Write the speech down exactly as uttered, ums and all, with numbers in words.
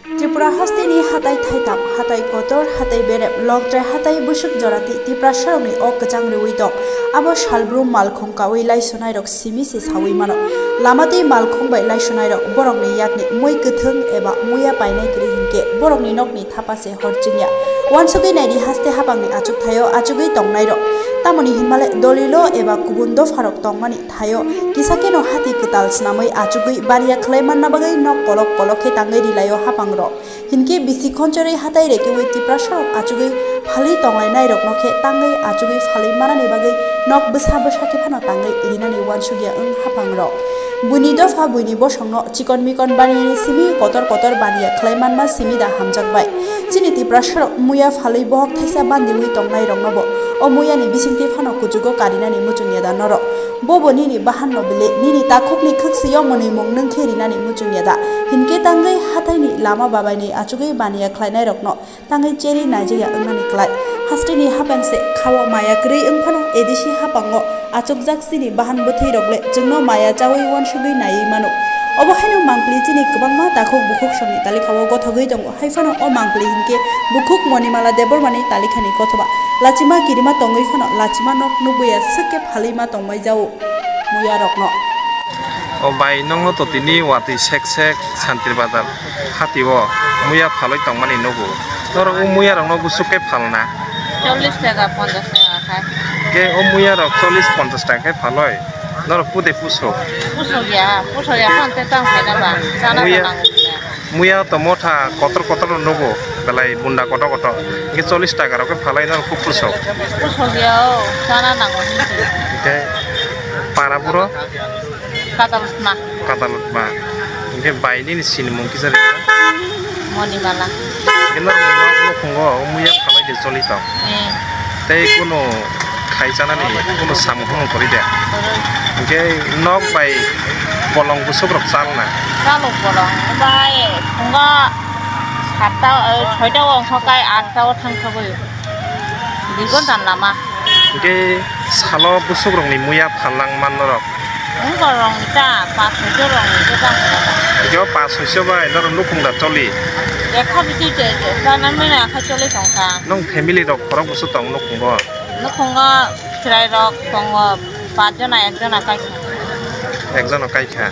Tripura hasteni hatai thaitam, hatai kotor, hatai berep, loktre hatai bwswk jorati Tiprasarokni o kwchang rwui tong. Abo salbrum malkhung kaui laisonairok simi se saui mano. Lama tei malkhung bai laisonairok borokni yakni mui kwthwng eba muya painai kwrwi hinkhe borokni nokni thapa se hor chwngya. Uansugui naidi haste hapangni achuk thaio achugui tongnairok. Tamoni hinmale dolilo eba kubun dopharok tongmani thaio kisa kheno hati kwtal snamwi achugui baniya khlai manna bagwi nok kolok kolok khe tangwi rilaio hapangrok. Hinkhe bisi khonchorwi hatai rekiwi Tiprasarok achugwi phalwi tonglainairokno khe tangwi achugwi phalwi manani bagwi nok bwsa bwsa khe phano tangwi rinani uansukya wng hapangrok. Buini dopha buini bosongno chikon mikon baniyani simi kotor kotor baniya khlai manma simi da hamjakbai. Chini Tiprasarok muya phalwi bohok thaisa bandiwi tongnairoknobo o muyani bisingtwi phano kuchugo karinani muchungya da norok? Bobo nini bahanno bile nini takhukni khwksio mwnwimung nwng khe rinani muchungya da? Hinkhe tangwi hataini lama babaini achugwi baniya khlainairokno tangwi cheri naijakya wngnani klai. Hasteni hapang se khao maya kwrwi wng phano A D C hapango achukjak chini bahan bwthwirok le chwngno maya chaui uansugwi naiwi mano. Obo haino mangpili chini kwbangma takhuk bukhuk songni talikhao gothogwi tongo. Hai phano o mangpili hinkhe bukhuk Monimala Debbarmani talikhani kothoba. Lachima kirima tongwi phano lachima nok nukbuya swk khe phalwi ma tongbai jao muyarokno. O bai, nokno to tini watwi sek sek Santri Bazar hati o muya phalwi tongmani nugo. Norok o muyarokno bwswk khe phalna? Chollish taka, ponchash taka khai. Khe o muyarok chollish ponchash taka khe phalwi? Norok pudi pusuk? Pusuk ya, pusuk ya, phone te tang khaina ba, chana Muya, nango khe. Muya to motha kotor kotor no nugo, belai bunda kotor kotor. Khe chollish taka rok khe phalwi norok khe pusuk? Pusuk ya, o, chana nango hinwi. Khe para buro? Kadal sma. Kadal sma. Khe bai nini sinimung kisa rikha? Monimala. Khe norok nukhungo o muya phalwi de choli tong? Eh. Tei kunu khai chanani kunu samung hamung kwrwi de? Kwrwi. Hwnkhe nok bai bolong bwswk rok chalna? Chalok bolong, bai phungo satta, eh, soita o ongkha kai atta o thang thagwi. Dui ghonta ni lama. Hwnkhe salo bwswk rokni muya phallang man norok? Wngkha rokni ta, pas soiso rokni ta tang kha. Hwnkhe o pas soiso bai norok nukhung da choli? Ekha biti te, te, chana mena kha choli tong kha. Nwng family rok khorok bwswk tong nukhungo? Nukhungo chwrai rok tongo, pas jona, ek jona kaisa. Ek jona kaikha.